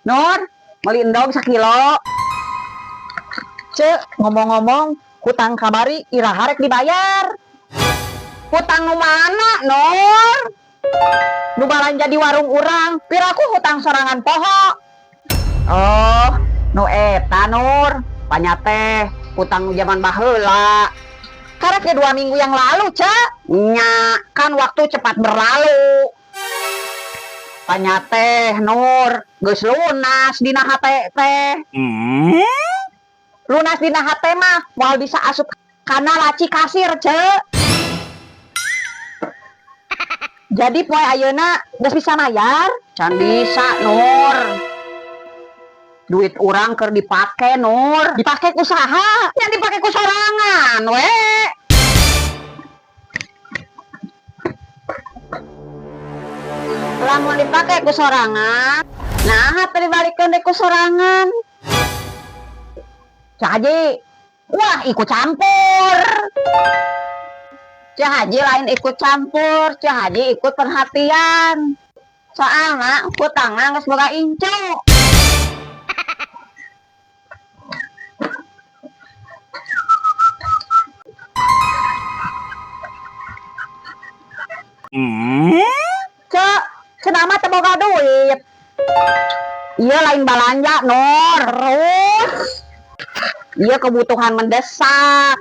Nur, meuli endog sakilo. Cek, ngomong-ngomong, hutang kamari iraha rek dibayar? Hutang nu mana, Nur? Nu balanja di warung urang, piraku hutang sorangan poho. Oh, nu eta, Nur. Panya teh hutang nu zaman baheula. Karek ge 2 minggu yang lalu, Cek. Nya, kan waktu cepat berlalu. Panya teh, Nur, geus lunas dina hate teh. Lunas dina hate mah moal bisa asup kana laci kasir, Cek. Jadi poe ayeuna geus bisa mayar? Can bisa, Nur. Duit urang keur dipake, Nur. Dipake ku saha? Yang dipake ku sorangan, we. Lamun dipake ku sorangan, nah teu dibalikeun deui ku sorangan. Cak Haji, Wah, ikut campur. Cak Haji lain ikut campur, Cak Haji ikut perhatian. Soalna hutangna geus boga incu. Cek, cenah mah teu boga duit. Iya lain balanja, Nur. Terus? Iya kebutuhan mendesak.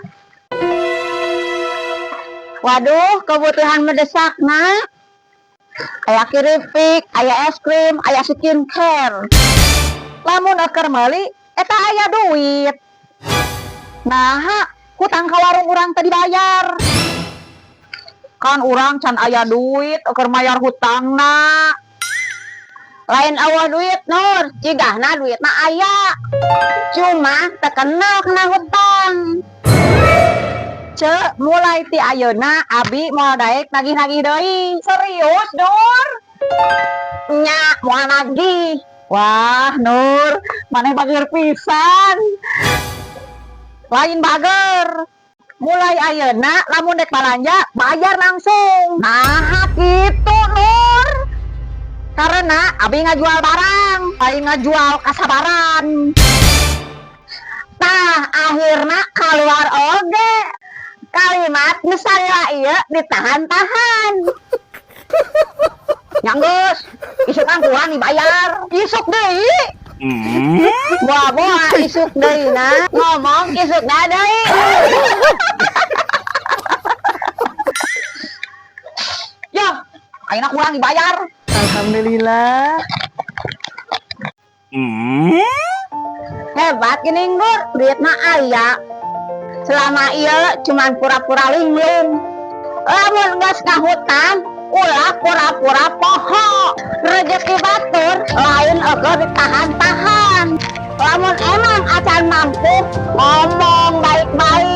Waduh, kebutuhan mendesak, nak. Aya keripik, aya es krim, aya skincare. Lamun eker meuli, eta aya duit. Nah, hutang ka warung urang teu dibayar? Kan urang can aya duit keur mayar hutangna. Lain awal duit, Nur, cigahna duitna aya. Cuma teu kenal kena hutang. Cek, mulai ti ayeuna abi moal daek nagih-nagih deui. Serius, Nur? Nya, moal nagih. Wah, Nur, maneh bager pisan. Lain bager. Mulai ayeuna lamun dek balanja bayar langsung. Nah, gitu, Nur. Karena abi ngajual barang, lain ngajual kasabaran. Tah, akhirna keluar oge. Kalimat nu salila ieu ditahan-tahan. Nya geus, isukan kurang dibayar. Isuk deui. Boa-boa isuk deui na, ngomong isukna deui. Ya, ayeuna kurang dibayar. Alhamdulillah. Hebat geuning, Nur, duitna aya. Selama ieu cuman pura-pura linglung. Lamun geus ngahutang, ulah pura-pura poho. Rezeki batur lain eueuh ditahan-tahan. Lamun emang acan mampu, ngomong baik-baik.